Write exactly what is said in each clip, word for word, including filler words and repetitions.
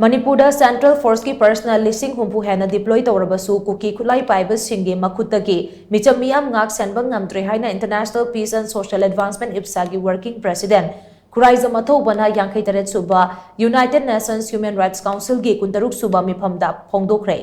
ꯃꯅꯤꯄꯨꯔꯗ central ꯐꯣꯔꯁꯀꯤ personal ꯂꯤꯁꯤꯡ ꯍꯨꯝꯐꯨ ꯍꯦꯟꯅ ꯗꯤꯄ꯭ꯂꯣꯏ ꯇꯧꯔꯕꯁꯨ ꯀꯨꯀꯤ ꯈꯨꯠꯂꯥꯏ ꯄꯥꯏꯕꯁꯤꯡꯒꯤ ꯃꯈꯨꯠꯇꯒꯤ ꯃꯤꯆꯝ ꯃꯤꯌꯥꯝ ꯉꯥꯛ ꯁꯦꯟꯕ ꯉꯝꯗ꯭ꯔꯦ ꯍꯥꯏꯅ international peace and social advancement ꯏꯞꯁꯥꯒꯤ ꯋꯥꯔꯀꯤꯡ ꯄ꯭ꯔꯦꯁꯤꯗꯦꯟ ꯈꯨꯔꯥꯏꯖꯝ ꯑꯊꯧꯕꯅ ꯌꯥꯡꯈꯩ ꯇꯔꯦꯠ ꯁꯨꯕ ꯌꯨꯅꯥꯏꯇꯦꯗ ꯅꯦꯁꯟꯁ ꯍ꯭ꯌꯨꯃꯦꯟ ꯔꯥꯏꯠꯁ ꯀꯥꯎꯟꯁꯤꯜꯒꯤ ꯀꯨꯟꯇꯔꯨꯛ ꯁꯨꯕ ꯃꯤꯐꯝꯗ ꯐꯣꯡꯗꯣꯛꯈ꯭ꯔꯦ꯫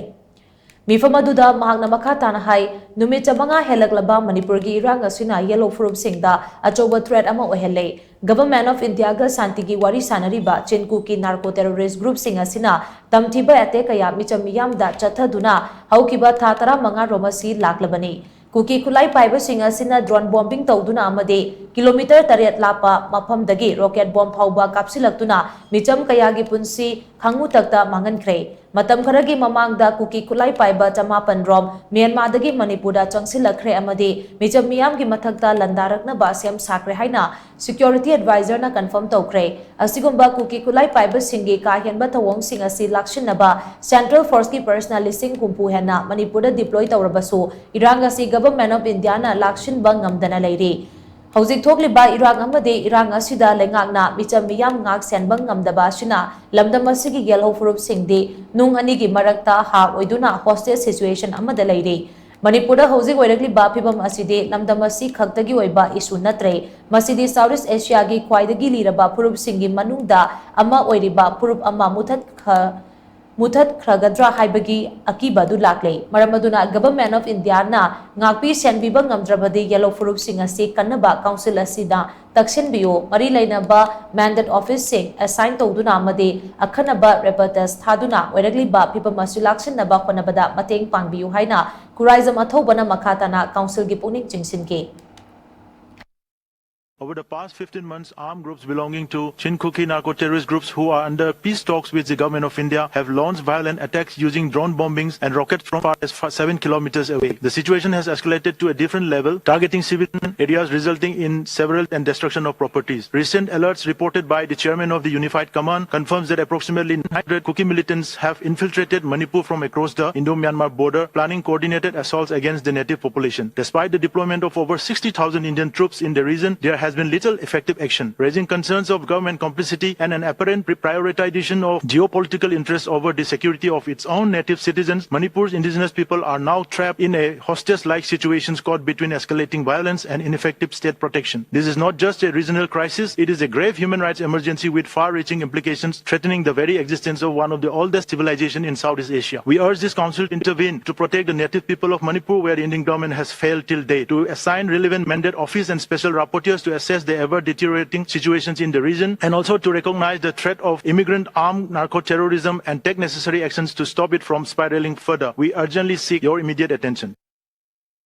ꯃꯤꯐꯝ ꯑꯗꯨꯗ ꯃꯍꯥꯛꯅ ꯃꯈꯥ ꯇꯥꯅ ꯍꯥꯏ, ꯅꯨꯃꯤꯠ ꯆꯥꯃꯉꯥ ꯍꯦꯜꯂꯛꯂꯕ ꯃꯅꯤꯄꯨꯔꯒꯤ ꯏꯔꯥꯡ ꯑꯁꯤꯅ ꯌꯦꯂꯣ ꯐꯨꯔꯨꯞꯁꯤꯡꯗ ꯑꯆꯧꯕ ꯊ꯭ꯔꯦꯠ ꯑꯃ ꯑꯣꯏꯍꯜꯂꯦ꯫ ꯒꯚꯔꯟꯃꯦꯟꯠ ꯑꯣꯐ ꯏꯟꯗꯤꯌꯥꯒ ꯁꯥꯟꯇꯤꯒꯤ ꯋꯥꯔꯤ ꯁꯥꯅꯔꯤꯕ ꯆꯤꯟ ꯀꯨꯀꯤ ꯅꯥꯔꯀꯣ ꯇꯦꯔꯣꯔꯤꯁ ꯒ꯭ꯔꯨꯞꯁꯤꯡ ꯑꯁꯤꯅ ꯇꯝꯊꯤꯕ ꯑꯦꯇꯦꯛ ꯀꯌꯥ ꯃꯤꯆꯝ ꯃꯤꯌꯥꯝꯗ ꯆꯠꯊꯗꯨꯅ ꯍꯧꯈꯤꯕ ꯊꯥ ꯇꯔꯥꯃꯉꯥ ꯔꯣꯝ ꯑꯁꯤ ꯂꯥꯛꯂꯕꯅꯤ꯫ ꯀꯨꯀꯤ ꯈꯨꯠꯂꯥꯏ ꯄꯥꯏꯕꯁꯤꯡ ꯑꯁꯤꯅ ꯗ꯭ꯔꯣꯟ ꯕꯣꯝꯕꯤꯡ ꯇꯧꯗꯨꯅ ꯑꯃꯗꯤ ꯀꯤꯂꯣꯃꯤꯇꯔ ꯇꯔꯦꯠ ꯂꯥꯞꯄ ꯃꯐꯝꯗꯒꯤ ꯔꯣꯀꯦꯠ ꯕꯣꯝ ꯐꯥꯎꯕ ꯀꯥꯞꯁꯤꯜꯂꯛꯇꯨꯅ ꯃꯤꯆꯝ ꯀꯌꯥꯒꯤ ꯄꯨꯟꯁꯤ ꯈꯥꯡꯉꯨꯇꯛꯇ ꯃꯥꯡꯍꯟꯈ꯭ꯔꯦ꯫ ꯃꯇꯝ ꯈꯔꯒꯤ ꯃꯃꯥꯡꯗ ꯀꯨꯀꯤ ꯈꯨꯠꯂꯥꯏ ꯄꯥꯏꯕ ꯆꯃꯥꯄꯟ ꯔꯣꯝ ꯃ꯭ꯌꯥꯟꯃꯥꯔꯗꯒꯤ ꯃꯅꯤꯄꯨꯔꯗ ꯆꯪꯁꯤꯜꯂꯛꯈ꯭ꯔꯦ ꯑꯃꯗꯤ ꯃꯤꯆꯝ ꯃꯤꯌꯥꯝꯒꯤ ꯃꯊꯛꯇ ꯂꯥꯟꯗꯥꯔꯛꯅꯕ ꯁꯦꯝ ꯁꯥꯈ꯭ꯔꯦ ꯍꯥꯏꯅ ꯁꯦꯀ꯭ꯌꯨꯔꯤꯇꯤ ꯑꯦꯗꯚꯥꯏꯖꯔꯅ ꯀꯟꯐꯥꯔꯝ ꯇꯧꯈ꯭ꯔꯦ꯫ ꯑꯁꯤꯒꯨꯝꯕ ꯀꯨꯀꯤ ꯈꯨꯠꯂꯥꯏ ꯄꯥꯏꯕꯁꯤꯡꯒꯤ ꯀꯥ ꯍꯦꯟꯕ ꯊꯧꯑꯣꯡꯁꯤꯡ ꯑꯁꯤ ꯂꯥꯛꯁꯤꯟꯅꯕ ꯁꯦꯟꯇ꯭ꯔꯦꯜ ꯐꯣꯔꯁꯀꯤ ꯄꯔꯁꯅꯦꯜ ꯂꯤꯁꯤꯡ ꯍꯨꯝꯐꯨ ꯍꯦꯟꯅ ꯃꯅꯤꯄꯨꯔꯗ ꯗꯤꯄ꯭ꯂꯣꯏ ꯇꯧꯔꯕꯁꯨ ꯏꯔꯥꯡ ꯑꯁꯤ ꯒꯚꯔꯟꯃꯦꯟꯠ ꯑꯣꯐ ꯏꯟꯗꯤꯌꯥꯅ ꯂꯥꯛꯁꯤꯟꯕ ꯉꯝꯗꯅ ꯂꯩꯔꯤ꯫ ꯍꯧꯖꯤꯛ ꯊꯣꯛꯂꯤꯕ ꯏꯔꯥꯡ ꯑꯃꯗꯤ ꯏꯔꯥꯡ ꯑꯁꯤꯗ ꯂꯩꯉꯥꯛꯅ ꯃꯤꯆꯝ ꯃꯤꯌꯥꯝ ꯉꯥꯛ ꯁꯦꯟꯕ ꯉꯝꯗꯕ ꯑꯁꯤꯅ ꯂꯝꯗꯝ ꯑꯁꯤꯒꯤ ꯌꯦꯜꯍꯧ ꯐꯨꯔꯨꯞꯁꯤꯡꯗꯤ ꯅꯨꯡ ꯑꯅꯤꯒꯤ ꯃꯔꯛꯇ ꯍꯥ ꯑꯣꯏꯗꯨꯅ ꯍꯣꯁꯇꯦꯖ ꯁꯤꯆꯨꯋꯦꯁꯟ ꯑꯃꯗ ꯂꯩꯔꯤ꯫ ꯃꯅꯤꯄꯨꯔꯗ ꯍꯧꯖꯤꯛ ꯑꯣꯏꯔꯛꯂꯤꯕ ꯐꯤꯚꯝ ꯑꯁꯤꯗꯤ ꯂꯝꯗꯝ ꯑꯁꯤ ꯈꯛꯇꯒꯤ ꯑꯣꯏꯕ ꯏꯁꯨ ꯅꯠꯇ꯭ꯔꯦ꯫ ꯃꯁꯤꯗꯤ ꯁꯥꯎꯠ ꯏꯁ ꯑꯦꯁꯤꯌꯥꯒꯤ ꯈ꯭ꯋꯥꯏꯗꯒꯤ ꯂꯤꯔꯕ ꯐꯨꯔꯨꯞꯁꯤꯡꯒꯤ ꯃꯅꯨꯡꯗ ꯑꯃ ꯑꯣꯏꯔꯤꯕ ꯐꯨꯔꯨꯞ ꯑꯃ ꯃꯨꯊꯠꯈ-, ꯃꯨꯊꯠꯈ꯭ꯔꯒꯗ꯭ꯔꯥ ꯍꯥꯏꯕꯒꯤ ꯑꯀꯤꯕ ꯑꯗꯨ ꯂꯥꯛꯂꯦ꯫ ꯃꯔꯝ ꯑꯗꯨꯅ ꯒꯚꯔꯟꯃꯦꯟꯠ ꯑꯣꯐ ꯏꯟꯗꯤꯌꯥꯅ ꯉꯥꯛꯄꯤ ꯁꯦꯟꯕꯤꯕ ꯉꯝꯗ꯭ꯔꯕꯗꯤ ꯌꯦꯜꯂꯣ ꯐꯨꯔꯨꯞꯁꯤꯡ ꯑꯁꯤ ꯀꯟꯅꯕ ꯀꯥꯎꯟꯁꯤꯜ ꯑꯁꯤꯗ ꯇꯛꯁꯤꯟꯕꯤꯌꯨ, ꯃꯔꯤ ꯂꯩꯅꯕ ꯃꯦꯟꯗꯦꯠ ꯑꯣꯐꯤꯁꯁꯤꯡ ꯑꯦꯁꯥꯏꯟ ꯇꯧꯗꯨꯅ ꯑꯃꯗꯤ ꯑꯈꯟꯅꯕ ꯔꯦꯄꯔꯇꯁ ꯊꯥꯗꯨꯅ ꯑꯣꯏꯔꯛꯂꯤꯕ ꯐꯤꯚꯝ ꯑꯁꯤ ꯂꯥꯛꯁꯤꯟꯅꯕ ꯍꯣꯠꯅꯕꯗ ꯃꯇꯦꯡ ꯄꯥꯡꯕꯤꯌꯨ ꯍꯥꯏꯅ ꯈꯨꯔꯥꯏꯖꯝ ꯑꯊꯧꯕꯅ ꯃꯈꯥ ꯇꯥꯅ ꯀꯥꯎꯟꯁꯤꯜꯒꯤ ꯄꯨꯛꯅꯤꯡ ꯆꯤꯡꯁꯤꯟꯈꯤ꯫ Over the past fifteen months, armed groups belonging to Chin Kuki narco-terrorist groups who are under peace talks with the Government of India have launched violent attacks using drone bombings and rockets from far as far seven kilometers away. The situation has escalated to a different level, targeting civilian areas, resulting in several and destruction of properties. Recent alerts reported by the chairman of the Unified Command confirms that approximately nine hundred Kuki militants have infiltrated Manipur from across the Indo-Myanmar border, planning coordinated assaults against the native population. Despite the deployment of over sixty thousand Indian troops in the region, there has has been little effective action, raising concerns of government complicity and an apparent prioritization of geopolitical interests over the security of its own native citizens. Manipur's indigenous people are now trapped in a hostage-like situations caught between escalating violence and ineffective state protection. This is not just a regional crisis, it is a grave human rights emergency with far-reaching implications threatening the very existence of one of the oldest civilizations in Southeast Asia. We urge this council to intervene to protect the native people of Manipur, where the Indian government has failed till date to assign relevant mandate office and special rapporteurs to assess the ever deteriorating situations in the region and also to recognize the threat of immigrant armed narco-terrorism and take necessary actions to stop it from spiraling further. We urgently seek your immediate attention.